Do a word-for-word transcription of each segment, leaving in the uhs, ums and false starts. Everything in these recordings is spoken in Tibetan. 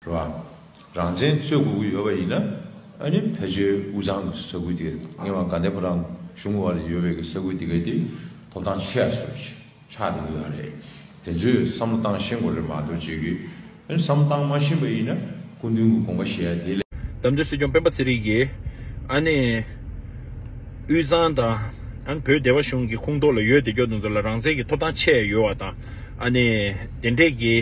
རེད་བ། རང་བཙན་རྩོད་དགོས་ཀྱི་ཡོད་པ་ཡིན་ན། ཨ་ནི་ཕལ་ཆེར་དབུས་གཙང་གི་ས་ཁུལ་དེ་སྔོན་མ་དགའ་ལྡན་ཕོ་བྲང་གཞུང་བར་ལ་ཡོད་པའི་གི་ས་ཁུལ་དེ་གའི་དེ་ཐོབ་ཐང་ཆེ་ཡ་བཟོ་ཆགས་བསྡད་ཀྱི་ཡོད་རེད། དེ་ཚོས་བསམ་བློ་བཏང་ཤེས་དགོས་རེད་མ་གཏོགས་ཅིག་གིས་ཨ་ནི་བསམ་བློ་བཏང་མ་ཤེས་པ་ཡིན་ན་སྐུ་མདུན་གྱི་དགོངས་པ་བཞེས་ཡ་དེ་ལས། གཏམ་བརྗོད་སྲིད་སྐྱོང་སྤེན་པ་ཚེ་རིང་གིས་ཨ་ནི་དབུས་གཙང་དང་ཨ་ནི་བོད་སྡེ་བ་གཞུང་གི་ཁོངས་གཏོགས་ལ་ཡོད་བསྡད་རྒྱུ་དེ་ཚོ་ལ་རང་བཙན་གྱི་ཐོབ་ཐང་ཆེ་ཡོད་པ་དང་ཨ་ནི་དེ་འདྲས་ཀྱི་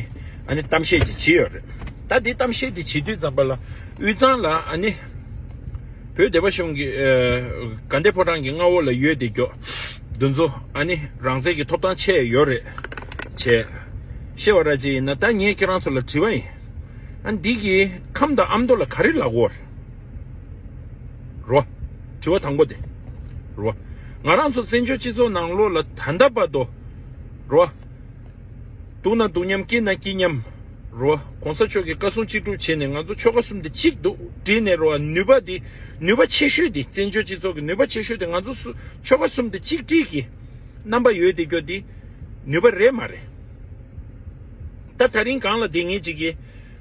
ཨ་ནི་གཏམ་བཤད་ཅིག་བྱས་ཡོད་རེད། ད་དེ་གཏམ་བཤད་དེ་བྱེད་དུས་ཙམ་པ་ལ་དབུས་གཙང་ལ་ཨ་ནི་བོད་སྡེ་བ་གཞུང་གི་ཨ་དགའ་ལྡན་ཕོ་བྲང་གི་མངའ་འོག་ལ་ཡོད་བསྡད་རྒྱུ་དེ་ཚོ་ཨ་ནི་རང་བཙན་གྱི་ཐོབ་ཐང་ཆེ་ཡོད་རེད་བྱས། ཤེས་པ་ར་ཅིག་ཡིན་ན་ད་ངས་ཁྱེད་རང་ཚོ་ལ་དྲི་བ་ཡིན། ཨ་འདི་གིས་ཁམས་དང་ཨ་མདོ་ལ་ག་རེ་ལབ་དགོས་རེད། རོ། དྲི་བ་དང་པོ་དེ། རོ། ང་རང་ཚོ་བཙན་བྱོལ་སྤྱི་ཚོགས་ནང་ལོགས་ལ་ད་ལྟ་བར་དུ། རོ། སྡུག་ན་སྡུག་མཉམ་སྐྱིད་ན་སྐྱིད་མཉམ། རོ། གོང་ས་མཆོག་གིས་བཀའ་གསུང་ཅི་སྒྲུབ་བྱས་ནས་ང་ཚོ་ཆོལ་ཁ་གསུམ་དེ་གཅིག་ཏུ་བསྒྲིལ་ནས་རོ། ནུས་པ་དེ་ནུས་པ་ཆེ་ཤོས་དེ་བཙན་བྱོལ་སྤྱི་ཚོགས་ཀྱི་ནུས་པ་ཆེ་ཤོས་དེ་ང་ཚོ་སུ་ཆོལ་ཁ་གསུམ་དེ་གཅིག་སྒྲིལ་གྱི་རྣམ་པ་ཡོད་དེ་སྐྱོ་དེ་ནུས་པ་རེད་མ་རེད། ད་ད་རིང་གང་ལ་དེ་ངེད་ཅིག་གིས།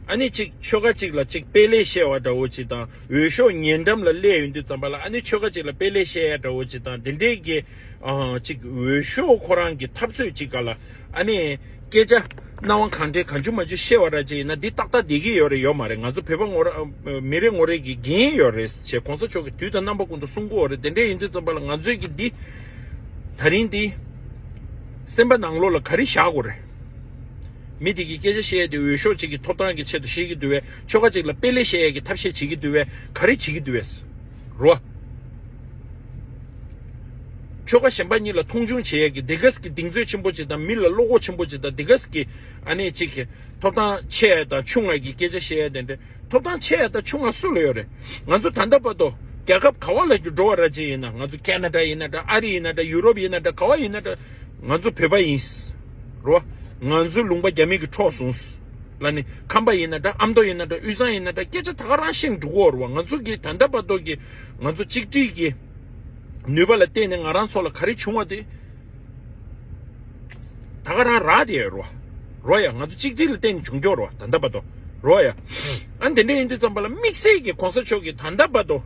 ཨ་ནི་ཅིག་ཆོལ་ཁ་ཅིག་ལ་ཅིག་དཔེ་ལེགས་བཤད་པ་འདྲ་བོ་ཅིག་དང་འོས་ཤོག་ཉེ་འགྲམ་ལ་སླེབས་ཡོང་དུས་ཙམ་པ་ལ་ཨ་ནི་ཆོལ་ཁ་ཅིག་ལ་དཔེ་ལེགས་བཤད་ཡ་འདྲ་བོ་ཅིག་དང་དེ་འདྲའི་གི་ཨ་ཅིག་འོས་ཤོག་ཁོ་རང་གི་འཐབ་རྩོད་ཅིག་ག་ལ་ཨ་ནི་སྐད་ཆ་སྣང་བ་གང་དྲན་གང་བྱུང་མ་བྱུང་བཤད་པ་འདྲ་ཅིག་ཡིན་ན་འདི་ཏག་ཏག་བསྡད་ཀྱི་ཡོད་རེད་ཡོད་མ་རེད། ང་ཚོ་བོད་པ་ངོ་ར་མི་རེ་ངོ་རེ་གི་འགན་ཡོད་རེད་ཅེས་གོང་ས་མཆོག་གིས་དུས་དང་རྣམ་པ་ཀུན་ཏུ་གསུང་གི་ཡོད་རེད། དེ་འདྲ་ཡིན་དུས་ཙམ་པ་ལ་ང་ཚོས་ཀྱི་འདི་ད་རིང་འདི་སེམས་པ་ནང་ལོགས་ལ་ག་རེ་བཞག་དགོས་རེད། མི་དེ་གིས་སྐད་ཆ་བཤད་ཡས་དེ་འོས་ཤོག་ཅིག་གི་ཐོབ་ཐང་གི་ཆེད་དུ་བཤད་ཀྱི་འདུག་བས། ཆོལ་ཁ་ཅིག་ལ་དཔེ་ལེགས་བཤད་ཡས་ཀྱི་ཐབས་ཤེས་བྱེད་ཀྱི་འདུག་བས། ག་རེ་བྱེད་ཀྱི་འདུག་བས། རོ། ཆོལ་ཁ་གཞན་པ་གཉིས་ལ་མཐོང་ཆུང་བྱེད་ཡས་ཀྱི་དེ་ག་ཟིག་གི་གདེང་ཚོད་ཆེན་པོ་ཅིག་དང་མི་ལ་བློ་ཁོག་ཆེན་པོ་ཅིག་དང་དེ་ག་ཟིག་གི་ཨ་ནི་ཅིག་གི་ཐོབ་ཐང་ཆེ་ཡས་དང་ཆུང་ཡས་ཀྱི་སྐད་ཆ་བཤད་ཡས་དེ་འདྲ། ཐོབ་ཐང་ཆེ་ཡ་དང་ཆུང་ང་སུ་ལ་ཡོད་རེད། ང་ཚོ་ད་ལྟ་བར་དུ་རྒྱལ་ཁབ་ག་བ་ལ་འགྲོ་བ་ར་ཅིག་ཡིན་ན་ང་ཚོ་ཁེ་ན་ཌ་ཡིན་ན་འདྲ་ཨ་རི་ཡིན་ན་འདྲ་ཡུ་རོབ་ཡིན་ན་འདྲ་ག་བ་ཡིན་ན་འདྲ་ང་ཚོ་བོད་པ་ཡིན། རོ། ང་ཚོ་ལུང་པ་རྒྱ་མི་གི་འཕྲོག་སོང་། ལ་ནི་ཁམས་པ་ཡིན་ན་འདྲ་ཨ་མདོ་ཡིན་ན་འདྲ་དབུས་གཙང་ཡིན་ན་འདྲ་སྐད་ཆ་ད་ག་རང་བཤད་འགྲོ་གི་ཡོད་རེད་བ། ང་ཚོ་གི་ད་ལྟ་བར་དུ་གི་ང་ཚོ་གཅིག་སྒྲིལ་གི་ནུས་པ་ལ་བརྟེན་ནས་ང་རང་ཚོ་ལ་ག་རེ་བྱུང་བ་དེ། ད་ག་རང་རག་དེ་ཡོད་རོ། རོ་ཡ་ང་ཚོ་གཅིག་སྒྲིལ་ལ་བརྟེན་ནས་བྱུང་ཀྱོག་རོ་ད་ལྟ་བར་དུ། རོ་ཡ། ཨ་དེ་འདྲ་ཡིན་དུས་ཙམ་པ་ལ་དམིགས་བསལ་གྱི་གོང་ས་མཆོག་གིས་ད་ལྟ་བར་དུ་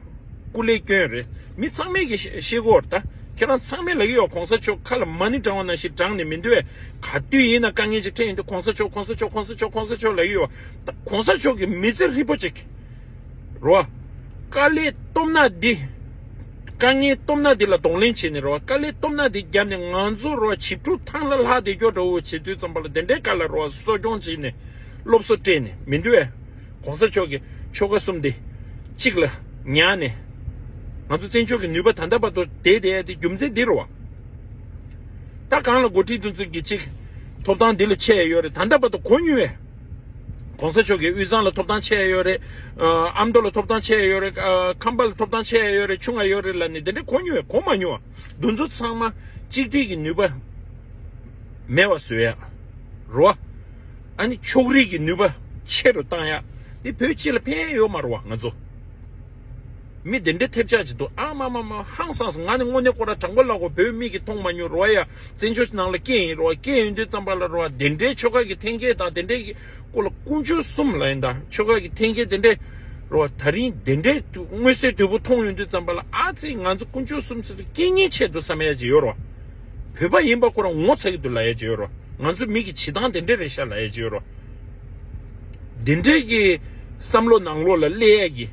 སྐུ་ལས་བསྐྱོན་རེད། མི་ཚང་མས་ཀྱི་ཤེས་ཤེས་གོ་ར་ད་ཁྱེད་རང་ཚང་མས་ལབ་ཀྱི་ཡོད། གོང་ས་མཆོག་ཁ་ལ་མ་ཎི་བགྲང་བ་ནང་བཞིན་བགྲངས་ནས་མི་འདུག་བས། ག་དུས་ཡིན་ན་དཀའ་ངལ་ཅིག་འཕྲད་ཡིན་དུས་གོང་ས་མཆོག་གོང་ས་མཆོག་གོང་ས་མཆོག་གོང་ས་མཆོག་ལབ་ཀྱི་ཡོད། ད་གོང་ས་མཆོག་གི་མི་ཚེ་ཧྲིལ་པོ་ཅིག་རོ། དཀའ་ལས་སྟོབས་ན་འདི། དཀའ་ངལ་སྟོབས་ན་འདི་ལ་གདོང་ལེན་བྱས་ནས་རོ། དཀའ་ལས་སྟོབས་ན་འདི་བརྒྱབ་ནས་ང་ཚོ་རོ་བྱིས་ཕྲུག་ཐང་ལ་ལྷག་བསྡད་ཀྱོག་འདྲ་བོ་བྱེད་དུས་ཙམ་པ་ལ་དེ་འདྲའི་དཀའ་ལས་རོ་གསོ་སྐྱོང་བྱས་ནས་སློབ་གསོ་སྤྲད་ནས་མི་འདུག་བས། གོང་ས་མཆོག་གིས་ཆོལ་ཁ་གསུམ་འདི་གཅིག་ལ་ཉར་ནས་ང་ཚོ་བཙན་བྱོལ་གྱི་ནུས་པ་ད་ལྟ་བར་དུ་བསྡད་བསྡད་ཡ་དེ་རྒྱུ་མཚན་འདི་རོ། ད་གང་ལ་འགོ་ཁྲིད་དེ་ཚོ་གིས་གཅིག་ཐོབ་ཐང་འདི་ལ་ཆེ་ཡ་ཡོད་རེད། ད་ལྟ་བར་དུ་གོ་མྱོང་བས། གོང་ས་མཆོག་གིས་དབུས་གཙང་ལ་ཐོབ་ཐང་ཆེ་ཡ་ཡོད་རེད། ཨ་མདོ་ལ་ཐོབ་ཐང་ཆེ་ཡ་ཡོད་རེད། ཨ་ཁམས་པ་ལ་ཐོབ་ཐང་ཆེ་ཡ་ཡོད་རེད། ཆུང་ཡ་ཡོད་རེད་ལབ་ནས་དེ་འདྲ་གོ་མྱོང་བས། གོ་མ་མྱོང་བ་འདི་ཚོ་ཚང་མ་གཅིག་སྒྲིལ་གྱི་ནུས་པ་མེད་པ་བཟོ་ཡ་རོ། ཨ་ནི་ཕྱོགས་རིས་ཀྱི་ནུས་པ་ཆེ་རུ་བཏང་ཡ་དེ་བོད་སྤྱི་ལ་ཕན་ཡ་ཡོད་མ་རེད་བ། ང་ཚོ་མི་དེ་འདྲའི་ཐེབས་ཆག་ཅིག་འདུག་ཨ་མ་མ་མ་ཧང་སངས་སོང་། ང་ནི་དངོས་གནས་ཁོ་ར་དྲང་པོ་ལབ་དགོས། བོད་མི་གིས་མཐོང་མ་མྱོང་རོ་ཡ། བཙན་བྱོལ་ནང་ལ་སྐྱེས་ཡིན་རོ། སྐྱེས་ཡོང་དུས་ཙམ་པ་ལ་རོ་དེ་འདྲའི་ཆོལ་ཁ་གི་འཐེན་འཁྱེར་དང་དེ་འདྲའི་གི་སྐོར་ལ་དཀོན་མཆོག་གསུམ་ལ་ཡིན་ད་ཆོལ་ཁ་གི་འཐེན་འཁྱེར་དེ་འདྲའི་རོ་ད་རིང་དེ་འདྲའི་མངོན་གསལ་དོད་པོ་མཐོང་ཡོང་དུས་ཙམ་པ་ལ་ཨ་ཙི་ང་ཚོ་དཀོན་མཆོག་གསུམ་ཚོ་སྐྱེ་ཉེན་ཆེད་དུ་བསམ་ཡ་ཅིག་ཡོད་རོ། བོད་པ་ཡིན་པ་ཁོ་རང་ངོ་ཚ་གི་འདུག་ལབ་ཡ་ཅིག་ཡོད་རོ། ང་ཚོ་མི་གི་བྱེད་སྟངས་དེ་འདྲ་རེད་ཤག་ལབ་ཡ་ཅིག་ཡོད་རོ། དེ་འདྲའི་གི་བསམ་བློ་ནང་ལོགས་ལ་སླེབས་ཡ་གི་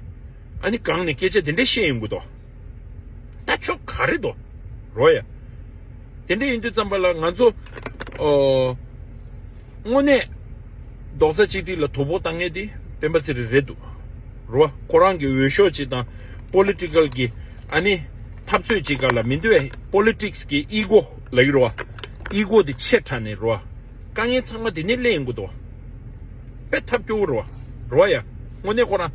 ཨ་ནི་གང་ནས་སྐད་ཆ་དེ་འདྲ་བཤད་ཡོང་གི་འདུག་ད་ཆོ་ག་རེ་འདུག་རོ་ཡ། དེ་འདྲ་ཡིན་དུས་ཙམ་པ་ལ་ང་ཚོ་ཨོ་དངོས་གནས་རྡོག་རྩ་གཅིག་སྒྲིལ་ལ་དོ་ཕོག་བཏང་མཁན་དེ་སྤེན་པ་ཚེ་རིང་རེད་འདུག་རོ། ཁོ་རང་གི་འོས་ཤོག་ཅིག་དང་པོ་ལི་ཊི་ཀལ་གི་ཨ་ནི་འཐབ་རྩོད་ཅིག་ག་ལ་མི་འདུག་བས། པོ་ལི་ཊིག་སི་གི་ཨི་གོ་ལབ་ཀྱི་རོ། ཨི་གོ་དེ་ཆེ་དྲགས་ནས་རོ། དཀའ་ངལ་ཚང་མ་དེ་ནས་སླེབས་ཡོང་གི་འདུག་དཔེ་ཐབས་སྐྱོ་བོ་རོ། རོ་ཡ། དངོས་གནས་ཁོ་རང་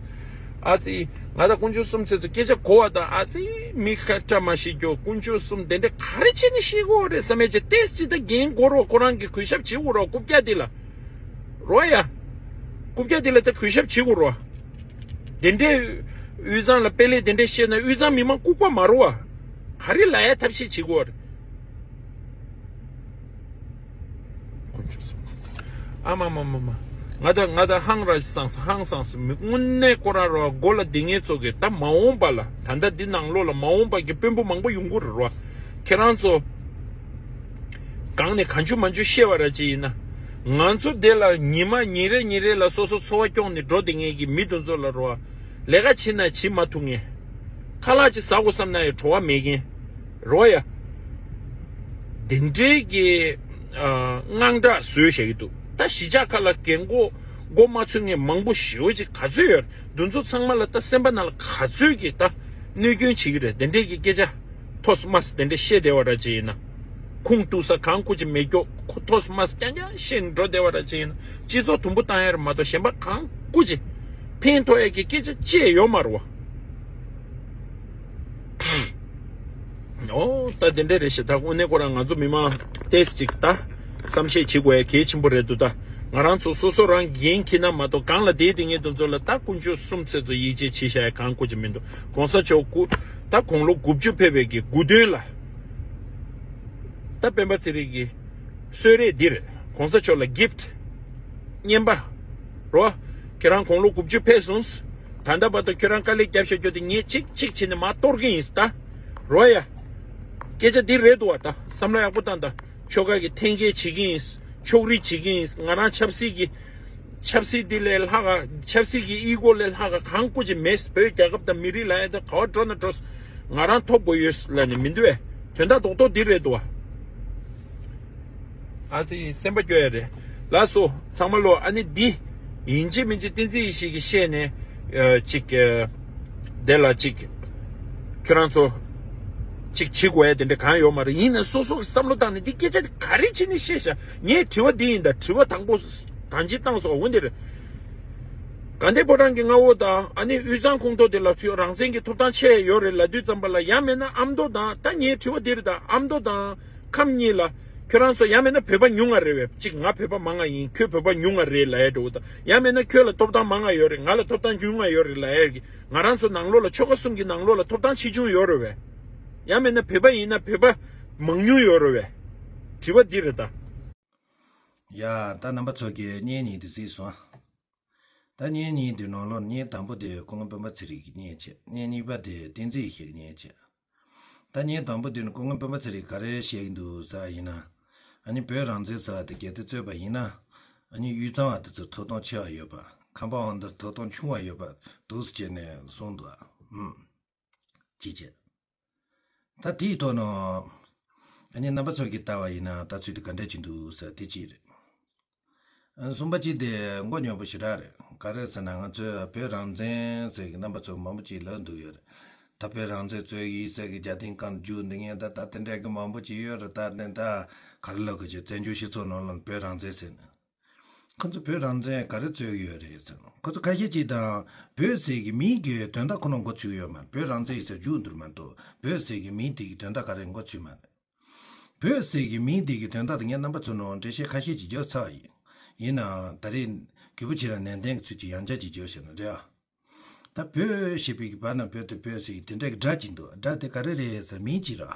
ཨ་ཙི་ང་དང་དཀོན་མཆོག་གསུམ་ཚེ་ཚོ་སྐད་ཆ་གོ་བ་དང་ཨ་ཙི་མི་ཁ་བཀྲ་མ་ཤིས་རྒྱུ་དཀོན་མཆོག་གསུམ་དེ་འདྲ་ག་རེ་བྱས་ནས་ཤེས་དགོས་རེད་བསམ་ཡས་ཅིག་ཏེས་ཅི་ད་རྒན་གོ་རོ། ཁོ་རང་གི་གུས་ཞབས་བྱེད་དགོས་རོ། རྐུབ་བཀྱག་དེ་ལ་རོ་ཡ། རྐུབ་བཀྱག་དེ་ལ་ད་གུས་ཞབས་བྱེད་དགོས་རོ། དེ་འདྲའི་དབུས་གཙང་ལ་དཔེ་ལེགས་དེ་འདྲས་བཤད་ན་དབུས་གཙང་མི་མང་ལྐུགས་པ་མ་རུ་བ། ག་རེ་ལབ་ཡ་ཐབས་ཤེས་བྱེད་དགོས་རེད། ཨ་མ་མ་མ་མ། ང་ད་ང་ད་ཧང་ར་སངས་ཧང་སངས་མི་དངོས་གནས་ཁོ་རང་རོ་མགོ་ལ་སྡིག་ངན་ཚོ་གི་ད་མ་འོངས་པ་ལ་ད་ལྟ་འདི་ནང་ལོགས་ལ་མ་འོངས་པ་གི་དཔོན་པོ་མང་པོ་ཡོང་གི་རེད་རོ། ཁྱེད་རང་ཚོ་གང་ནས་གང་བྱུང་མ་བྱུང་བཤད་པ་ར་ཅི་ཡིན་ན། ང་ཚོ་འདི་ལ་ཉི་མ་ཉིན་རེ་ཉིན་རེ་ལ་སོ་སོ་འཚོ་བ་སྐྱོང་ནས་འགྲོ་བསྡད་མཁན་གྱི་མི་དེ་ཚོ་ལ་རོ། ལས་ཀ་བྱེད་ན་བྱེད་མ་ཐུབ་མཁན། ཁ་ལག་ཅིག་ཟ་དགོས་བསམ་ན་ཡང་བྲོ་བ་མེད་མཁན། རོ་ཡ། དེ་འདྲའི་གི་ཨ་དངངས་སྐྲག་བཟོས་བཞག་གི་འདུག་ད་གཞིས་ཆགས་ཁག་ལ་རྒན་གོག་མགོ་མ་ཚོས་མཁན་མང་པོ་ཞེ་པོ་ཅིག་ག་ཚོད་ཡོད་རེད། འདི་ཚོ་ཚང་མ་ལ་ད་སེམས་པ་ནང་ལ་ག་ཚོད་ཀྱི་ད་གནོད་སྐྱོན་བྱེད་ཀྱི་རེད། དེ་འདྲའི་གི་སྐད་ཆ་ཐོས་མ་སི་དེ་འདྲ་བཤད་བསྡད་པ་འདྲ་ཅིག་ཡིན་ན། ཁུངས་གཏུགས་ས་གང་ཁུ་ཅིག་མེད་ཀྱོག་ཁོ་ཐོས་མ་སི་རྐྱང་རྐྱང་བཤད་ནས་འགྲོ་བསྡད་པ་འདྲ་ཅིག་ཡིན་ན། སྤྱི་ཚོགས་དུམ་བུ་བཏང་ཡ་རེད་མ་གཏོགས་གཞན་པ་གང་ཁུ་ཅིག་ཕན་ཐོགས་ཡ་གི་སྐད་ཆ་ཅི་ཡང་ཡོད་མ་རེད་བ། ཨོ་ད་དེ་འདྲ་རེད་ཤག་ད་དངོས་གནས་ཁོ་རང་ང་ཚོ་མི་མང་ཏེས་ཅིག་ད་བསམ་ཤེས་བྱེད་དགོས་ཡ་གལ་ཆེན་པོ་རེད་འདུག་ད་ང་རང་ཚོ་སོ་སོ་རང་འགན་འཁྱེར་ན་མ་གཏོགས་གང་ལ་དེའི་དེ་ངེས་དོན་ཚོ་ལ་ད་དཀོན་མཆོག་གསུམ་ཚེ་ཚོ་ཡིད་ཆེས་བྱེད་ཤ་ཡ་གང་དགོས་ཀྱི་མི་འདུག་གོང་ས་མཆོག་སྐུ་ད་དགུང་ལོ་དགུ་བཅུ་ཕེབས་པའི་གི་དགུང་སྟོན་ལ་ད་སྤེན་པ་ཚེ་རིང་གི་གསོལ་རས་འདི་རེད། གོང་ས་མཆོག་ལ་གིཕ་ཊི་རྔན་པ་རོ། ཁྱེད་རང་དགུང་ལོ་དགུ་བཅུ་ཕེབས་སོང་། ད་ལྟ་བར་དུ་ཁྱོད་རང་དཀའ་ལས་བརྒྱབ་བཞག་རྒྱུ་དེ་ངས་གཅིག་གཅིག་བྱས་ནས་མར་གཏོར་གི་ཡིན་ད། རོ་ཡ། སྐད་ཆ་འདི་རེད་འདུག་བ་ད་བསམ་བློ་ཡག་པོ་བཏང་ད། ཁྱོ་ག་གི་འཐེན་འཁྱེར་བྱེད་ཀྱི་ཡིན། ཕྱོགས་རིས་བྱེད་ཀྱི་ཡིན། ང་རང་ཆབ་སྲིད་ཀྱི་ཆབ་སྲིད་འདི་ལས་ལྷག་ག་ཆབ་སྲིད་ཀྱི་ཨི་གོ་ལས་ལྷག་ག་གང་དགོས་ཀྱི་མེད། བོད་རྒྱལ་ཁབ་དང་མི་རིགས་ལ་ཡ་ད་ག་བ་འགྲོ་ན་འགྲོ། ང་རང་ཐོབ་དགོས་ཡོད་ལབ་ནས་མི་འདུག་བས། དོན་དག་རྡོག་རྡོག་འདི་རེད་འདུག་བ། ཨ་ཙི་སེམས་པ་སྐྱོ་ཡ་རེད། ལགས་སོ་ཚང་མ་ལོ། ཨ་ནི་འདི་ཡིན་གཅིག་མིན་གཅིག་བསྟན་འཛིན་ཡེ་ཤེས་ཀྱིས་བཤད་ནས་ཨ་ཅིག་ཨ་དེ་ལ་ཅིག་ཁྱོད་རང་ཚོ་ཅིག་བྱེད་དགོས་ཡ་དེ་འདྲ་གང་ཡོད་མ་རེད། ཡིན་ནའི་སོ་སོ་གི་བསམ་བློ་བཏང་ནས་འདི་སྐད་ཆ་དེ་ག་རེ་བྱས་ནས་བཤད་ཤག་ངའི་དྲི་བ་འདི་ཡིན་ད། དྲི་བ་དང་པོ་ད་ཅི་བཏང་སོང་འོ་འདིར། དགའ་ལྡན་ཕོ་བྲང་གི་མངའ་འོག་དང་ཨ་ནི་དབུས་གཙང་ཁོངས་གཏོགས་དེ་ལ་ཚུར་རང་བཙན་གྱི་ཐོབ་ཐང་ཆེ་ཡོད་རེད་ལབ་དུས་ཙམ་པ་ལ་ཡང་མིན་ན་ཨ་མདོ་དང་། ད་ངའི་དྲི་བ་འདི་རེད་ད། ཨ་མདོ་དང་ཁམས་གཉིས་ལ་ཁྱོད་རང་ཚོ་ཡང་མིན་ན་བོད་པ་ཉུང་ང་རེད་བས། གཅིག་ང་བོད་པ་མང་ང་ཡིན། ཁྱོད་བོད་པ་ཉུང་ང་རེད་ལབ་ཡ་འགྲོ་གི་ད། ཡང་མིན་ན་ཁྱོད་ལ་ཐོབ་ཐང་མང་ང་ཡོད་རེད། ང་ལ་ཐོབ་ཐང་ཉུང་ང་ཡོད་རེད་ལབ་ཡ་གི་ང་རང་ཚོ་ནང་ལོགས་ལ་ཆོལ་ཁ་གསུམ་གྱི་ནང་ལོགས་ལ་ཐོབ་ཐང་ཆེ་ཆུང་ཡོད་རེད་བས། ཡང་མིན་ན་བོད་པ་ཡིན་ན་བོད་པ་མང་ཉུང་ཡོད་རེད་བས། དྲི་བ་འདི་རེད་ད། ཡ་ད་རྣམ་པ་ཚོ་གིས་བརྙན་གཉིས་དེ་གཟིགས་སོང་། ད་བརྙན་གཉིས་དེ་ནང་ལོགས་བརྙན་དང་པོ་དེ་སྐུ་ངོ་སྤེན་པ་ཚེ་རིང་གི་བརྙན་བྱས། བརྙན་གཉིས་པ་དེ་བསྟན་འཛིན་ཡེ་ཤེས་ཀྱི་བརྙན་བྱས། ད་བརྙན་དང་པོ་དེ་ནི་སྐུ་ངོ་སྤེན་པ་ཚེ་རིང་ག་རེ་བཤད་ཀྱི་འདུག་ཟེར་བ་ཡིན་ན། ཨ་ནི་བོད་རང་བཙན་ཟེར་བ་དེ་གལ་ཏེ་རྩོད་པ་ཡིན་ན། ཨ་ནི་དབུས་གཙང་བ་དེ་ཚོ་ཐོབ་ཐང་ཆེ་བ་ཡོད་པ། ཁམས་པ་བ་འདི་ཐོབ་ཐང་ཆུང་བ་ཡོད་པ་འདུག་ཟེར་བྱས་ནས་གསུངས་འདུག་ཨ། ཨུམ། ཅི་བྱེད། ད་དེའི་ཐོག་ནས་ཨ་ནི་རྣམ་པ་ཚོ་གིས་ལྟ་བ་ཡིན་ན་ལྟ་ཚུལ་དེ་ག་འདྲ་ཅིག་འདུག་ཟེར་དེ་གཅིག་རེད། ཨ་གསུམ་པ་གཅིག་དེ་མགོ་རྙོག་པོ་ཞེ་དྲག་རེད། ག་རེ་ཟེར་ན་ང་ཚོས་བོད་རང་བཙན་ཟེར་གི་རྣམ་པ་ཚོ་མང་པོ་ཅིག་ལབ་འདུག་ཡོད་རེད། ད་བོད་རང་བཙན་རྩོད་ཡིག་ཟེར་གི་རྒྱ་དེང་གང་རྒྱུག་འདི་ངས་ད་ད་དེ་འདྲ་གི་མང་པོ་ཅིག་ཡོད་རེད། ད་དེ་ད་ག་རེ་ལབ་གི་ཅིག་བཙན་བྱོལ་སྤྱི་ཚོགས་ནང་ལ་བོད་རང་བཙན་ཟེར་ནས། ཁོ་ཚོ་བོད་རང་བཙན་ག་རེ་རྩོད་ཡོད་རེད་ཟེར་ན། ཁོ་ཚོ་ཁ་ཤས་ཅིག་དང་བོད་ཟེར་གི་མིང་གི་དོན་དག་ཁོ་ན་མགོ་ཚོས་ཡོད་མ་རེད། བོད་རང་བཙན་ཟེར་རྒྱུགས་འདུག་མ་གཏོགས་བོད་ཟེར་གི་མིང་དེ་གི་དོན་དག་ག་རེ་མགོ་ཚོས་མ་རེད། བོད་ཟེར་གི་མིང་དེ་གི་དོན་དག་དེ་ངས་རྣམ་པ་ཚོ་ནང་འགྲེལ་བཤད་ཁ་ཤས་ཅིག་བརྒྱབ་ཚར་བ་ཡིན། ཡིན་ནའང་ད་རེས་གུས་པ་ཆེ་རང་ནན་ཏན་གི་ཚུལ་གྱིས་ཡང་བསྐྱར་ཅིག་བརྗོད་བྱས་ན་རེད་ཨ། ད་བོད་ཞེས་པའི་གི་བར་ན་བོད་དེ་བོད་ཟེར་གི་དེ་འདྲ་གི་སྒྲ་ཅིག་འདུག་སྒྲ་དེ་ག་རེ་རེད་ཟེར་མིང་ཅིག་ར།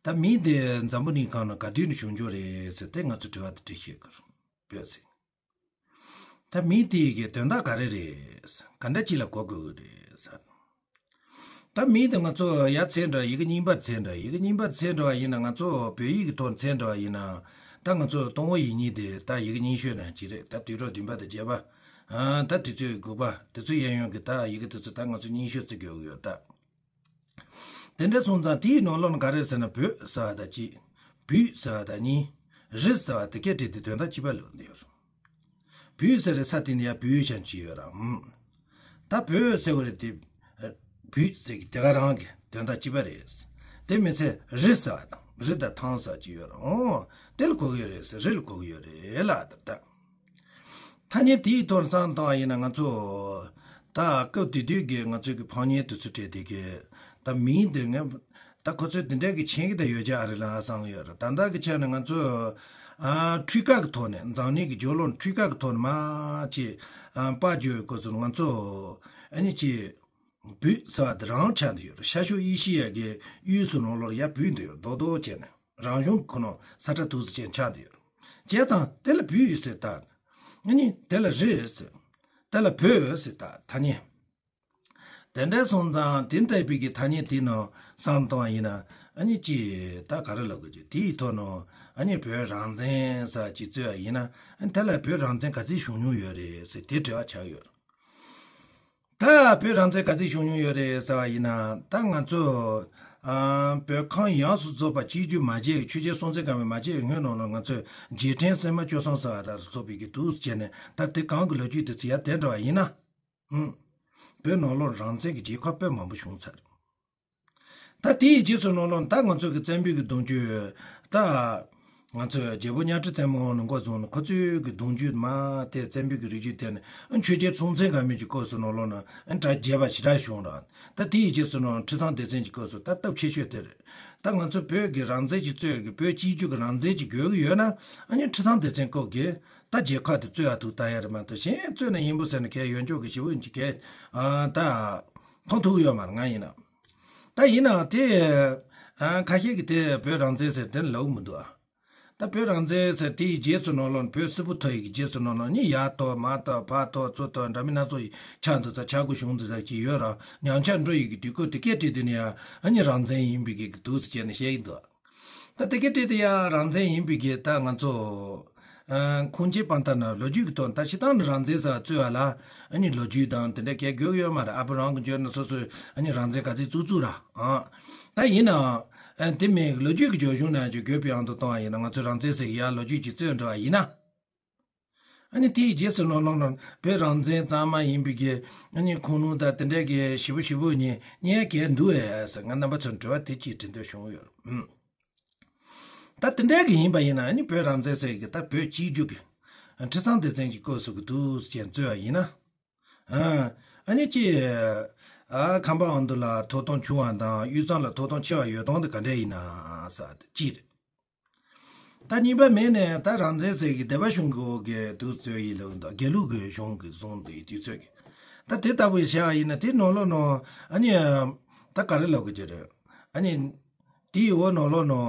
ད་མིང་དེ་འཛམ་བུ་གླིང་སྒང་ན་ག་དུས་ནས་བྱུང་རྒྱུ་རེད་ཟེར་ཏེ་ང་ཚོ་དྲི་བ་དེ་དྲི་ཤེས་དགོས་རེད། བོད་ཟེར། ད་མིང་དེ་གི་དོན་དག་ག་རེ་རེད། ག་འདྲ་ཅིག་ལ་གོ་དགོས་རེད་ཟེར། ད་མིང་དེ་ང་ཚོ་ཡར་འཚོལ་འདྲ་ཡི་གེ་རྙིང་པར་འཚོལ་འདྲ་ཡི་གེ་རྙིང་པར་འཚོལ་འདྲ་བ་ཡིན་ན་ང་ཚོ་བོད་ཡིག་གི་ཐོག་འཚོལ་འདྲ་བ་ཡིན་ན། ད་ང་ཚོ་ཏུང་ཧོང་ཡིག་རྙིང་དེ་ད་ཡི་གེ་རྙིང་ཤོས་ནང་གཅིག་རེད། ད་དུས་རབས་བདུན་པ་དང་བརྒྱད་པ། ཨ་ད་དུས་ཚོད་དགུ་པ་དེ་ཚོ་གཡས་གཡོན་གྱི་ད་ཡི་གེ་དེ་ཚོ་ད་ང་ཚོ་རྙིང་ཤོས་བརྩི་དགོས་ཀྱི་ཡོད་ད། དེ་འདྲ་སོང་ཙང་དེའི་ནང་ལོགས་ན་ག་རེ་ཟེར་ན་བོད་ཟེར་བ་དང་གཅིག་བོད་ཟེར་བ་དང་གཉིས། རི་ཟེར་བ་དེ་སྐད་བྲིས་ཏེ་དོན་དག་གཅིག་པ་ལོས་འདི་ཡོད་རེད། བོད་ཟེར་རེད་ས་དེ་ནི་ཡ་བོད་ཞན་གཅིག་ཡོད་ར། ཨུམ། ད་བོད་ཟེར་བ་རེད་དེ། བོད་ཟེར་གི་དེ་ག་རང་གི་དོན་དག་གཅིག་པ་རེད། དེ་མི་ཚད་རི་ཟེར་བ་དང་རི་དང་ཐང་ཟེར་གཅིག་ཡོད་ར། ཨོ། དེ་ལ་གོ་གི་ཡོད་རེད་ཟེར་རི་ལ་གོ་གི་ཡོད་རེད་ལ་ད་ད། ཐ་སྙད་དེའི་ཐོག་བསམ་བཏང་བ་ཡིན་ན་ང་ཚོ་ད་སྐབས་དེ་དུས་ཀྱི་ང་ཚོའི་གི་ཕངས་ཉེས་དེ་ཚོ་བྲལ་དེ་གི་ད་མིང་དེ་ངས་ད་ཁོ་ཚོས་དེ་འདྲ་གི་མཁྱེན་གི་ད་ཡོད་ཀྱི་ཨ་རི་ལ་བསམ་ཡོད་རེད། ད་ལྟ་གི་ཆ་ནས་ང་ཚོ་ཨ་འཕྲུལ་ཁ་གི་ཐོག་ནས་འཛམ་གླིང་གི་རྒྱུ་ནོར་འཕྲུལ་ཁ་གི་ཐོག་ནས་མ་ཅིག་ཨ་པ་བརྗོད་དགོས་ཚུལ་ང་ཚོ་ཨ་ནི་ཅིག་བོད་ཟེར་བ་དེ་རང་ཆགས་འདི་ཡོད་རེད། ཤར་ཕྱོགས་ཨེ་ཤི་ཡ་གི་དབུས་སུ་ནང་ལོགས་ཡ་བོད་འདི་ཡོད་རྡོག་རྡོག་བྱས་ནས། རང་གཞུང་ཁོ་ན་ས་ཁྲ་ཐུག་ས་ཅན་ཆགས་འདི་ཡོད། བྱས་ཙང་དེ་ལ་བོད་ཡིག་ཟེར་ད། ཨ་ནི་དེ་ལ་རེད་ཟེར། དེ་ལ་བོད་ཟེར། ད་ཐ་སྙད། དེ་འདྲ་སོང་ཙང་དེ་འདྲ་བའི་གི་ཐ་སྙད་དེ་ནང་བསམ་བཏང་ཡིན་ན། ཨ་ནི་ཅི་ད་ག་རེ་ལབ་དགོས་ཀྱི། དེའི་ཐོག་ནང་ཨ་ནི་བོད་རང་བཙན་ཟེར་ཅིག་རྩོད་ཡ་ཡིན་ན། ཨ་ནི་དེ་ལ་བོད་རང་བཙན་ག་ཚོད་བྱུང་མྱོང་ཡོད་རེད་ཟེར་དེ་དྲི་བ་ཆགས་ཡོད། ད་བོད་རང་བཙན་ག་ཚོད་བྱུང་མྱོང་ཡོད་རེད་ཟེར་བ་ཡིན་ན། ད་ང་ཚོ་ཨ་བོད་ཁམས་ཡོངས་སུ་རྫོགས་པ་གཅིག་གྱུར་མ་བྱས། ཆོས་རྒྱལ་སྲོང་བཙན་སྒམ་པོས་མ་བྱས་སྔོན་ནང་ལ་ང་ཚོས་རྗེས་དྲན་སིལ་མ་བཅུ་གསུམ་ཟེར་བ་དང་སོགས་པའི་གི་འདུག་སེ་བྱས་ནས། ད་དེ་གང་གི་ལོ་རྒྱུས་དེ་ཚོ་ཡར་བསྡད་འགྲོ་བ་ཡིན་ན། ཧུམ། བོད་ནང་ལོགས་རང་བཙན་གྱི་རྒྱལ་ཁབ་དཔེ་མང་པོ་བྱུང་ཚར། ད་དེའི་རྗེས་སུ་ནང་ལོགས་ད་ང་ཚོ་གི་བཙན་པོའི་གི་གདུང་རྒྱུད། ད་ང་ཚོའི་རྒྱལ་པོ་གཉའ་ཁྲི་བཙན་པོ་ནས་འགོ་བཟུང་ནས་ཁོ་ཚོའི་གི་གདུང་རྒྱུད་མར་དེ་བཙན་པོའི་གི་རིགས་རྒྱུད་དེ་ནས་ཆོས་རྒྱལ་སྲོང་བཙན་སྒམ་པོའི་གི་སྐབས་སུ་ནང་ལོགས་ན་གྲ་རྒྱས་པ་ཞེ་དྲག་བྱུང་ར། ད་དེའི་རྗེས་སུ་ནང་ཁྲི་སྲོང་ལྡེ་བཙན་གྱི་སྐབས་སུ་ད་སྟབས་ཆེ་ཤོས་དེ་རེད། ད་ང་ཚོ་བོད་ཀྱི་རང་བཙན་གྱི་རྩོད་ཀྱི་བོད་སྤྱི་རྒྱུ་གི་རང་བཙན་གྱི་དགོས་ཀྱི་ཡོད་ན། ཨ་ནི་ཁྲི་སྲོང་ལྡེ་བཙན་སྐབས་ཀྱི་ད་རྒྱལ་ཁབ་དེ་རྩོད་ཡ་ཐུག་ལྟ་ཡ་རེད་མ་གཏོགས། གཞན་རྩོད་ན་ཡིན་པོ་ཟེར་ན་གལ་ཡོད་འཇོག་གི་ཞེ་པོ་ཡིན་གྱི་གལ་ཨ་ད་མཐོང་ཐུབ་ཀྱི་ཡོད་མ་རེད། ང་ཡིན་ན། ད་ཡིན་ནའང་དེ་ཨ་ཁ་ཤས་ཀྱིས་དེ་བོད་རང་བཙན་ཟེར་དེ་ལབ་མི་འདུག་ཨ། ད་བོད་རང་བཙན་ཟེར་དེའི་རྗེས་སུ་ནང་ལོགས་བོད་སིལ་བུ་ཐོར་ཡི་གི་རྗེས་སུ་ནང་ལོགས་ནི་ཡར་ཐོར་མར་ཐོར་ཕར་ཐོར་ཚུར་ཐོར་འདྲ་མིན་སྣ་ཚོགས་ཆགས་འདུག་ས། ཆགས་དགོས་བྱུང་འདུག་ས་ཅིག་ཡོད་ར། ཉམས་ཆག་འགྲོ་ཡི་གི་དུས་སྐབས་དེ་སྐད་བྲིས་དུས་ནས་ཡང་ཨ་ནི་རང་བཙན་ཡིན་པའི་གི་འདུག་ཟེར་བྱས་ནས་བཤད་ཀྱི་འདུག། ད་དེ་སྐད་བྲིས་དེ་ཡང་རང་བཙན་ཡིན་པའི་གི་ད་ང་ཚོ་ཨ་ཁུངས་སྐྱེལ་དཔང་རྟགས་ན་ལོ་རྒྱུས་ཀྱི་ཐོག་ད་སྤྱིར་བཏང་ནས་རང་བཙན་ཟེར་བ་རྩོད་པ་ལ་ཨ་ནི་ལོ་རྒྱུས་དང་དེ་འདྲ་གལ་དགོས་ཡོད་མ་རེད། ཨ་བུ་རང་གི་འཇོན་ན་སོ་སོས་ཨ་ནི་རང་བཙན་ག་ཚོད་བཙུགས་བཙུགས་ར། ཨ་ད་ཡིན་ནའང་ཨ་དེ་མིན་ལོ་རྒྱུས་ཀྱི་རྒྱབ་ལྗོངས་ནས་ཅིག་བགོས་པའི་དབང་དུ་བཏང་བ་ཡིན་ན། ང་ཚོས་རང་བཙན་ཟེར་གི་ཡར་ལོ་རྒྱུས་ཀྱི་རྩོད་འགྲོ་བ་ཡིན་ན། ཨ་ནི་དེའི་རྗེས་སུ་ནང་ལོགས་ན་བོད་རང་བཙན་གཙང་མ་ཡིན་པའི་གི་ཨ་ནི་ཁུངས་ལུང་དང་དེ་འདྲའི་གི་ཞེ་པོ་ཞེ་པོ་ཉན་ཉན་གལ་འདུག་ཨེ་ཟེར། ང་རྣམ་པ་ཚོར་དྲི་བ་དེ་གཅིག་དྲི་འདོད་བྱུང་ཡོད། ཨུམ། ད་དེ་འདྲའི་གི་ཡིན་པ་ཡིན་ན་ཨ་ནི་བོད་རང་བཙན་ཟེར་གི་ད་བོད་སྤྱི་རྒྱུ་གི་ཁྲི་སྲོང་ལྡེ་བཙན་གྱི་སྐབས་སུ་གི་འདུག་ཅེས་རྩོད་པ་ཡིན་ན། ཨ་ཨ་ནི་ཅི་ཨ་ཁམས་པ་ཨ་མདོ་ལ་ཐོབ་ཐང་ཆུང་བ་དང་དབུས་གཙང་ལ་ཐོབ་ཐང་ཆེ་བ་ཡོད་སྟངས་དེ་ག་འདྲ་ཡིན་ན་ཟེར་དེ་གཅིག་རེད། ད་གཉིས་པ་མེད་ནས་ད་རང་བཙན་ཟེར་གི་སྡེ་པ་གཞུང་གི་འོག་གི་འདུག་རྩོད་ཡིན་ལབ་འདུག། དགེ་ལུགས་ཀྱི་གཞུང་གི་གསུང་འདུག་ཡིན་དུས་ཚོད་ཀྱི། ད་དེ་ལྟ་བུ་བྱས་པ་ཡིན་ན་དེ་ནང་ལོགས་ནང་ཨ་ནི་ད་ག་རེ་ལབ་དགོས་ཀྱི་རེད། ཨ་ནི་དེའི་འོག་ནང་ལོགས་ནང་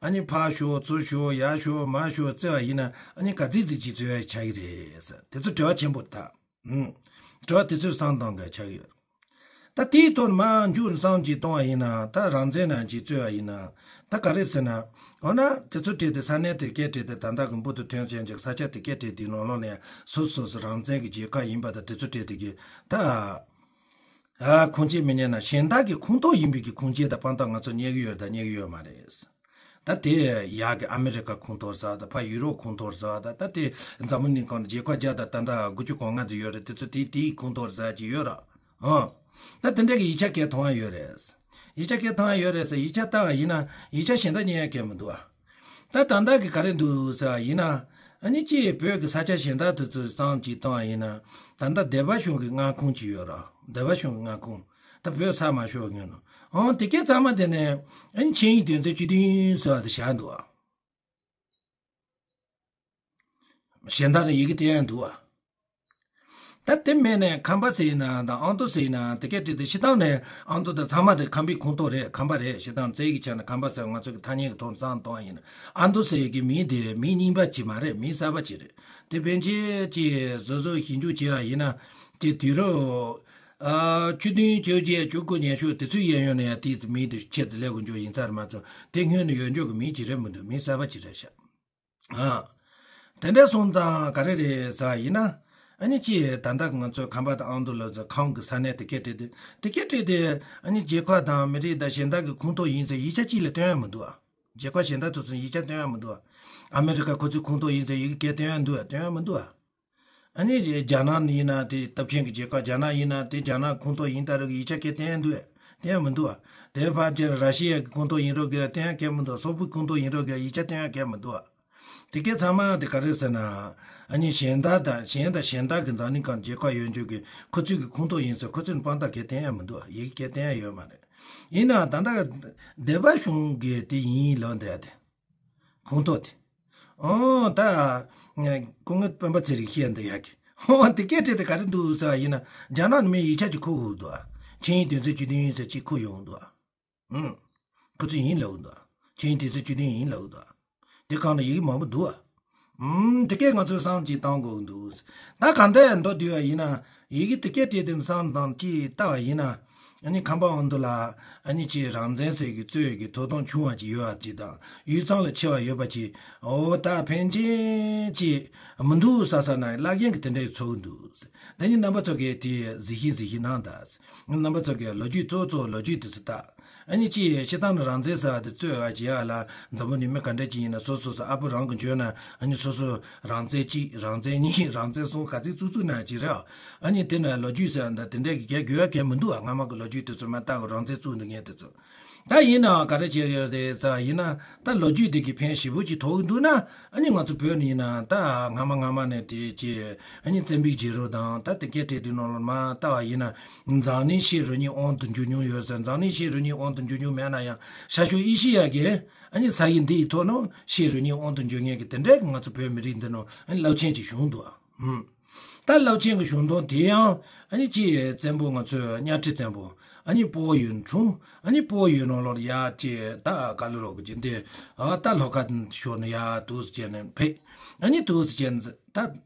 ཨ་ནི་ཕར་ཤོག་ཚུར་ཤོག་ཡར་ཤོག་མར་ཤོག་རྩོད་པ་ཡིན་ན་ཨ་ནི་ག་ཚིག་ཚིག་ཅིག་རྩོད་ཡ་ཆགས་ཀྱི་རེད་ཟེར། དེ་ཚོ་དྲི་བ་ཆེན་པོ་རེད་ད། ཨུམ། དྲི་བ་དེ་ཚོས་བསམ་གཏོང་ག་ཆགས་ཡོད། ད་དེའི་ཐོག་མར་མཇུག་བསམ་གཅིག་གཏོང་བ་ཡིན་ན། ད་རང་བཙན་ནང་གཅིག་རྩོད་པ་ཡིན་ན། ད་ག་རེ་ཟེར་ན། འོ་ན་དེ་ཚོ་བྲིས་ཏེ་ས་གནས་དེ་སྐད་བྲིས་ཏེ་ད་ལྟ་གི་འབུར་དུ་ཐོན་ཅན་གྱི་ས་ཆ་དེ་སྐད་བྲིས་དེའི་ནང་ལོགས་ནས་སོ་སོ་སོ་རང་བཙན་གྱི་རྒྱལ་ཁབ་ཡིན་པ་དང་དེ་ཚོ་བྲིས་ཏེ་གི་ད་ཨ་ཁུངས་སྐྱེལ་མི་ཉན་ན་གཞན་དག་གི་ཁོངས་གཏོགས་ཡིན་པའི་གི་ཁུངས་སྐྱེལ་དང་དཔང་རྟགས་ང་ཚོ་རྙེད་ཀྱི་ཡོད་དང་རྙེད་ཀྱི་ཡོད་མ་རེད། ད་དེ་ཡག་གི་ཨ་མི་རི་ཀ་ཁོངས་གཏོགས་ཟེར་བ་དང་ཕར་ཡུ་རོབ་ཁོངས་གཏོགས་ཟེར་བ་དང་། ད་དེ་འཛམ་བུ་གླིང་སྒང་ལ་རྒྱལ་ཁབ་བརྒྱ་དང་ད་ལྟ་དགུ་བཅུ་གོ་ལྔ་ཙམ་ཡོད་རེད། དེ་ཚོ་དེ་དེའི་ཁོངས་གཏོགས་ཟེར་གྱི་ཡོད་ར། ཨང་། ད་དེ་འདྲ་གི་ཡིག་ཆ་སྐད་མཐོང་ཡ་ཡོད་རེད། ཡིག་ཆ་སྐད་མཐོང་ཡ་ཡོད་རེད་ཟེར། ཡིག་ཆ་ལྟ་བ་ཡིན་ན་ཡིག་ཆ་གཞན་དག་རྙེད་ཡ་སྐད་མི་འདུག་ཨ། ད་ད་ལྟ་གི་ག་རེ་འདུག་ཟེར་བ་ཡིན་ན། ཨ་ནི་ཅི་བོད་ཀྱི་ས་ཆ་གཞན་དག་དེ་ཚོ་བསམ་གཅིག་བཏང་བ་ཡིན་ན། ད་ལྟ་སྡེ་པ་གཞུང་གི་མངའ་ཁོངས་ཅིག་ཡོད་ར། སྡེ་པ་གཞུང་གི་མངའ་ཁོངས། ད་བོད་ས་མ་ཤོར་སྔོན་ནས། ཨང་། དེ་སྐད་ཚང་མ་དེ་ནས་ཨ་ནི་ཆིངས་ཡིག་དོན་ཚན་བཅུ་བདུན་ཟེར་བ་དེ་བཞག་འདུག་ཨ། གཞན་དག་ལ་ཡི་གེ་བསྟན་ཡ་འདུག་ཨ། ད་དེ་མེད་ནས་ཁམས་པ་ཟེར་ན་དང་ཨ་མདོ་ཟེར་ན་དེ་སྐད་བྲིས་ཏེ་སྤྱིར་བཏང་ནས་ཨ་མདོ་དང་ཚང་མ་དེ་ཁམས་པའི་ཁོངས་གཏོགས་རེད། ཁམས་པ་རེད། སྤྱིར་བཏང་རྩ་ཡིག་ཆ་ནས་ཁམས་པ་ཟེར་ང་ཚོ་གི་ཐ་སྙད་ཀྱི་ཐོག་ནས་བསམ་བཏང་བ་ཡིན་ན། ཨ་མདོ་ཟེར་གི་མིང་དེ་མིང་རྙིང་པ་ཅིག་མ་རེད། མིང་གསར་པ་ཅིག་རེད། དེ་ཕན་ཆད་ཅིག་བཟོ་བཟོ་ཞིབ་འཇུག་བྱས་པ་ཡིན་ན་དེ་དུས་རབས་ཨ་བཅུ་བདུན་བཅོ་བརྒྱད་བཅུ་དགུ་ཉི་ཤུ་དེ་ཚོའི་གཡས་གཡོན་ནས་ཡང་དེའི་མིང་དེ་ཁྱེར་ཏེ་སླེབས་དགོས་འཇོག་ཡིན་ས་རེད་མ་གཏོགས། དེ་སྔོན་ནས་ཡོད་འཇོག་གི་མིང་ཅིག་རེད་མི་འདུག། མིང་གསར་པ་ཅིག་རེད་ཤག། ཨ། དེ་འདྲ་སོང་ཙང་ག་རེ་རེད་ཟེར་བ་ཡིན་ན། ཨ་ནི་ཅི་ད་ལྟ་ང་ཚོའི་ཁམས་པ་དང་ཨ་མདོ་ལ་ཁམས་ཀྱི་ས་གནས་དེ་སྐད་བྲིས་ཏེ། དེ་སྐད་བྲིས་ཏེ་ཨ་ནི་རྒྱལ་ཁབ་དང་མི་རིགས་དང་གཞན་དག་གི་ཁོངས་གཏོགས་ཡིན་ཟེར་ཡིག་ཆ་གཅིག་ལ་སྟོན་ཡ་མི་འདུག་ཨ། རྒྱལ་ཁབ་གཞན་དག་དེ་ཚོ་ཡིག་ཆ་སྟོན་ཡ་མི་འདུག་ཨ། ཨ་མི་རི་ཀ་ཁོ་ཚོའི་ཁོངས་གཏོགས་ཡིན་ཟེར་ཡི་གེ་སྐད་སྟོན་ཡ་འདུག་ཨ། སྟོན་ཡ་མི་འདུག་ཨ། ཨ་ནི་རྒྱ་ནག་ཡིན་ན་དེ་སྟོབས་ཆེན་གྱི་རྒྱལ་ཁབ། རྒྱ་ནག་ཡིན་ན་དེ་རྒྱ་ནག་ཁོངས་གཏོགས་ཡིན་ད་རུང་ཡིག་ཆ་སྐད་སྟོན་ཡ་འདུག་ཨ། སྟོན་ཡ་མི་འདུག་ཨ། དེ་ཕར་ཅིག་ར་ཤི་ཡ་གི་ཁོངས་གཏོགས་ཡིན་རོགས་གི་སྟོན་ཡ་གལ་མི་འདུག། སོག་པོའི་ཁོངས་གཏོགས་ཡིན་རོགས་གི་ཡིག་ཆ་སྟོན་ཡ་གལ་མི་འདུག་ཨ། དེ་སྐད་ཚང་མ་དེ་ག་རེ་ཟེར་ན། ཨ་ནི་གཞན་དག་དང་གཞན་དང་གཞན་དག་གི་འཛམ་གླིང་སྒང་རྒྱལ་ཁབ་ཡོད་འཇོག་གི་ཁོ་ཚོའི་གི་ཁོངས་གཏོགས་ཡིན་ཟེར་ཁོ་ཚོས་དཔང་རྟགས་གལ་བསྟན་ཡ་མི་འདུག་ཨ། ཡི་གེ་གལ་བསྟན་ཡ་ཡོད་མ་རེད། ཡིན་ནའང་ད་ལྟ་སྡེ་པ་གཞུང་གི་དེ་ཡིན་ལབ་འདུག་ཨ། དེ་ཁོངས་གཏོགས་དེ། ཨོ་ད་སྐུ་ངོ་སྤེན་པ་ཚེ་རིང་བཤད་འདི་ཡག་གི། ཨོ་དེ་སྐད་བྲིས་ཏེ་ག་རེ་འདུག་ཟེར་བ་ཡིན་ན། རྒྱ་ནག་ནས་མིའི་ཡིག་ཆ་ཅིག་ཁུར་འོང་འདུག་ཨ། ཆིངས་ཡིག་དོན་ཚན་བཅུ་བདུན་ཡིན་ཟེར་ཅིག་ཁུར་ཡོང་འདུག་ཨ། ཨུམ། ཁོ་ཚོས་ཡིན་ལབ་འདུག་ཨ། ཆིངས་ཡིག་དོན་ཚན་བཅུ་བདུན་ཡིན་ལབ་འདུག་ཨ། དེ་སྒང་ལ་ཡི་གེ་མང་པོ་འདུག་ཨ། ཨུམ། དེ་གས་ང་ཚོས་བསམ་ཅིག་བཏང་དགོས་འདུག། ད་གང་ལྟར་མདོར་བསྡུས་པ་ཡིན་ན། ཡི་གེ་དེ་གས་བྲིས་དེ་བསམ་བཏང་ཅིག་ལྟ་བ་ཡིན་ན། ཨ་ནི་ཁམས་པ་འོ་འདུག་ལ། ཨ་ནི་ཅིག་རང་བཙན་ཟེར་གི་རྩོད་ཀྱི་ཐོབ་ཐང་ཆུང་བ་ཅིག་ཡོད་པ་ཅིག་དང་། ཡུལ་ཙམ་ལ་ཆེ་བ་ཡོད་པ་ཅིག། འོ་ད་ཕན་ཆད་ཅིག་མི་འདུག་ས་ས་ན་བརླག་མཁན་གྱི་དེ་འདྲའི་ཚོར་གི་འདུག། ད་ནི་རྣམ་པ་ཚོ་གིས་དེ་གཟིགས་ཤིག་གཟིགས་ཤིག་གནང་དང་། རྣམ་པ་ཚོ་གིས་ལོ་རྒྱུས་གཙོ་གཙོ་ལོ་རྒྱུས་དེ་ཚོ་ལྟ། ཨ་ནི་ཅི་ཡས་སྤྱིར་བཏང་ནི་རང་བཙན་ཟེར་བ་དེ་རྩོད་པ་བྱེད་ཡ་ལ། འཛམ་བུ་གླིང་མི་ག་འདྲ་ཅིག་ཡིན་ན་སོ་སོ་སོ་ཨ་ཕོ་རང་གི་འཇོན་ན། ཨ་ནི་སོ་སོ་རང་བཙན་གཅིག་རང་བཙན་གཉིས་རང་བཙན་གསུམ་ག་ཚོད་བཙུགས་བཙུགས་ན་ཅི་རེད། ཨ་ནི་དེ་ན་ལོ་རྒྱུས་ཟེར་བ་འདྲ་དེ་འདྲ་གི་གལ་དགོས་ཡ་གལ་མི་འདུག་ཨ། སྔ་མ་གི་ལོ་རྒྱུས་དེ་ཚོ་མ་ལྟ་བར་རང་བཙན་བཙུགས་འདུག་མཁན་དེ་ཚོ། ད་ཡིན་ནའང་ག་རེ་བྱས་ཡོད་རེད་ཟེར་བ་ཡིན་ན། ད་ལོ་རྒྱུས་དེ་གི་ཕན་ཞེ་པོ་ཅིག་ཐོགས་ཀྱི་འདུག་ན། ཨ་ནི་ང་ཚོ་བོད་ནས་ཡིན་ན་ད་སྔ་མ་སྔ་མ་ནས་དེ་ཅི། ཨ་ནི་བཙན་པོའི་རྗེས་རོ་དང་ད་དེ་སྐད་བྲིས་དུས་ནང་ལ་མ་ལྟ་བ་ཡིན་ན། འཛམ་གླིང་ཤེས་རིག་གཉིས་དབང་དུ་འགྱུར་མྱོང་ཡོད་ཟེར། འཛམ་གླིང་ཤེས་རིག་གཉིས་དབང་དུ་འགྱུར་མྱོང་མེད་ན་ཡང་ཤར་ཕྱོགས་ཨེ་ཤི་ཡ་གི་ཨ་ནི་ས་ཡི་འདི་ཡི་ཐོག་ནང་ཤེས་རིག་གཉིས་དབང་དུ་འགྱུར་མཁན་གྱི་དེ་འདྲའི་གི་ང་ཚོ་བོད་མི་རིགས་འདི་ནང་ཨ་ནི་རླབས་ཆེན་ཅིག་བྱུང་འདུག་ཨ། ཧུམ། ད་རླབས་ཆེན་གྱི་བྱུང་དོན་དེ་ཡང་ཨ་ནི་ཅི་བཙན་པོ་ང་ཚོའི་གཉའ་ཁྲི་བཙན་པོ་ཨ་ནི་སྤོ་བོ་ཡུལ་འཁྲུངས། ཨ་ནི་སྤོ་བོ་ཡུལ་ནང་ལོགས་ཡ་ཅི་ད་ག་ལ་ལོག་གི་ཅི་འདི་ཨ་ད་ལྷོ་ཁ་ཕྱོགས་ནས་ཡ་དུས་སུ་བྱས་ནས་ཕེབས། ཨ་ནི་དུས་སུ་བྱས་ནས་ད།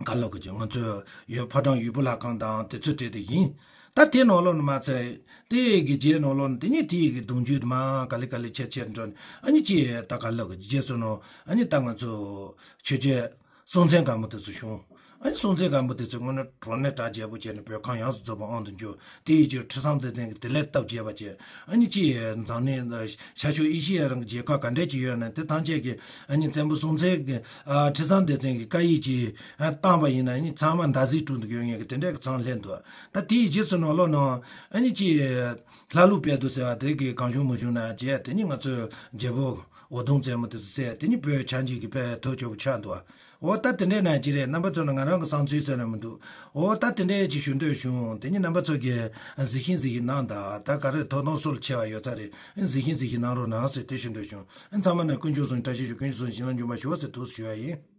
ག་ལོག་གི་ཅིག་ང་ཚོའི་ཡོད་ཕོ་བྲང་ཡུལ་བུ་ལྷ་ཁང་དང་དེ་ཚོ་བྲིས་ཏེ་ཡིན། ད་དེ་ནང་ལོགས་ནས་མ་ཚད་དེ་གི་རྗེས་ནང་ལོགས་ནས་དེ་ནས་དེ་གི་གདུང་རྒྱུད་དུ་མ་ག་ལེ་ག་ལེ་ཆེར་ཆེར་འགྲོ་ནས་ཨ་ནི་ཅི་ད་ག་ལོག་གི་རྗེས་སུ་ནང་ཨ་ནི་ད་ང་ཚོ་ཆོས་རྒྱལ་སྲོང་བཙན་སྒམ་པོ་དེ་ཚོ་བྱུང་། ཨ་ནི་སྲོང་བཙན་སྒམ་པོ་དེ་ཚོ་དངོས་གནས་དྲང་གནས་གྲགས་རྒྱས་པོ་བྱས་ནས་བོད་ཁམས་ཡོངས་སུ་རྫོགས་པ་དབང་དུ་འགྱུར། དེ་ཡི་རྗེས་ཁྲི་སྲོང་ལྡེ་བཙན་གྱིས་དེ་ལས་སྟབས་བྱས་པ་བྱས། ཨ་ནི་ཅི་འཛམ་གླིང་ཤར་ཕྱོགས་ཨེ་ཤི་ཡ་རང་གི་རྒྱལ་ཁབ་ག་འདྲས་ཅིག་ཡོད་ན་དེ་ཐམས་ཅད་ཀྱིས་ཨ་ནི་བཙན་པོ་སྲོང་བཙན་གྱི་ཨ་ཁྲི་སྲོང་ལྡེ་བཙན་གྱི་བཀའ་ཡིག་ཅིག་ཨ་བཏང་པ་ཡིན་ན་ཨ་ནི་ཚང་མ་མདའ་གཟིག་དྲུང་དུ་ཡོད་མཁན་གྱི་དེ་འདྲས་ཀྱི་ཚང་ལྷན་འདུག། ད་དེའི་རྗེས་སུ་ནང་ལོགས་ནང་ཨ་ནི་ཅི་ལྷ་ལུགས་དཔལ་དུ་ཟེར་བ་དེ་གི་གང་བྱུང་མི་བྱུང་ན་བྱས་དེ་ནི་ང་ཚོའི་རྒྱལ་པོ་འུ་དུམ་བཙན་མོ་དེ་ཚོ་བསད་དེ་ནི་བོད་ཆ་འཇིག་གི་དཔེ་ཐོ་ཆོག་པོ་ཆགས་འདུག། འོ་ད་དེ་འདྲས་ན་ཅི་རེད། རྣམ་པ་ཚོ་ནི་ང་རང་གི་བསམ་ཚུལ་ཟེར་ན་མི་འདུག། འོ་ད་དེ་འདྲས་ཅིག་ཞུ་འདོད་བྱུང་། དེ་ནི་རྣམ་པ་ཚོ་གིས་གཟིགས་ཤིང་གཟིགས་ཤིང་གནང་དང་། ད་ག་རེ་ཐོབ་ཐང་སུ་ལ་ཆེ་བ་ཡོད་ས་རེད། གཟིགས་ཤིང་གཟིགས་ཤིང་གནང་རོགས་གནང་ཟེར་དེ་ཞུ་འདོད་བྱུང་། ཚང་མ་ནི་དཀོན་མཆོག་གསུམ་བཀྲ་ཤིས་ཤོག། དཀོན་མཆོག་གསུམ་བྱིན་རླབས་འཇུག་པར་ཤོག་ཟེར་དུས་ཞུ་བ་ཡིན།